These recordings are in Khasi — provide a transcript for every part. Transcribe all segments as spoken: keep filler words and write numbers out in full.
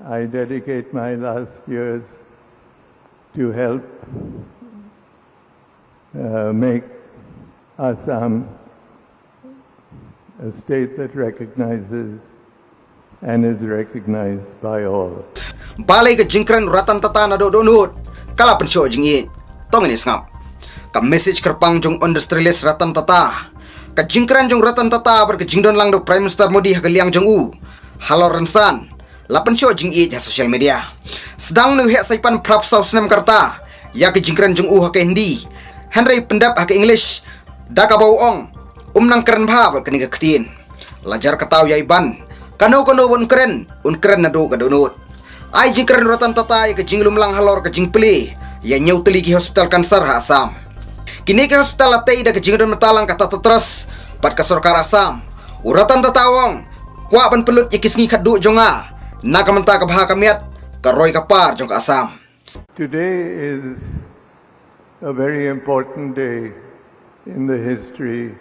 I dedicate my last years to help uh, make Assam a state that recognizes and is recognized by all. Balei ka jingkren Ratan Tata naduh dohnud ka la pynshoh jingïeit? To ngin ïa sngap ka message kyrpang jong u industrialist Ratan Tata. Ka jingkren jong Ratan Tata bad ka jingdon lang da u Prime Minister Modi ha ka liang jong u halor rynsan la pynshoh jingïeit ha social media. Sdang na u heh Saipan phraphew saw snem ka rta ïa ka jingkren jong u ha ka Hindi, hynrei pyndep ha ka English da kaba u ong um nang kren bha bad kane ka ktien. La jar kata u ïai ban, kano kano ba un kren, un kren naduh ka dohnud. Ai jingkren u Ratan Tata ïa ka jinglum lang halor ka jingplie ïa hynñiew tylli ki hospital cancer ha Assam. Kine ki hospital la tei da ka jingdon bynta lang ka Tata Trust bad ka sorkar Assam. U Ratan Tata u ong, kwah ban pynlut ïa ki sngi khatduh jong nga na ka bynta ka bha ka miat, ka roi ka par jong ka Assam. Today is a very important day in the history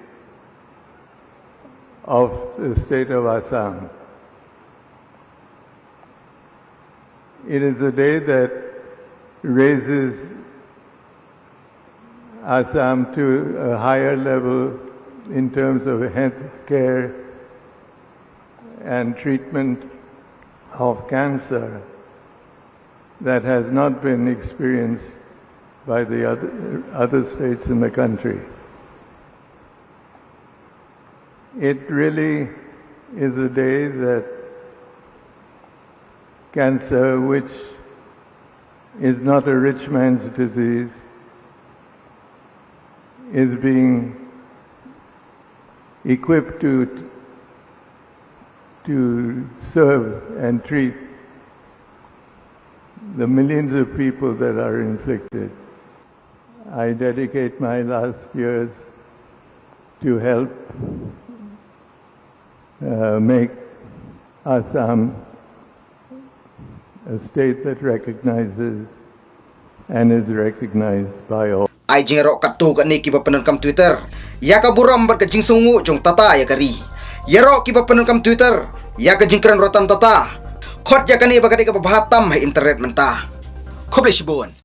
of the state of Assam. It is a day that raises Assam to a higher level in terms of health care and treatment of cancer that has not been experienced by the other, other states in the country. It really is a day that cancer, which is not a rich man's disease, is being equipped to, to serve and treat the millions of people that are inflicted. I dedicate my last years to help uh, make Assam a state that recognizes and is recognized by all. Ai jingïaroh katto katne kiba pyndonkam Twitter ïa ka burom bad ka jingsngewnguh jong Tata ïa ka ri. Ïaroh kiba pyndonkam Twitter ïa ka jingkren Ratan Tata. Khot ïa kane ba ka dei kaba bha tam ha internet mynta. Khublei shibun.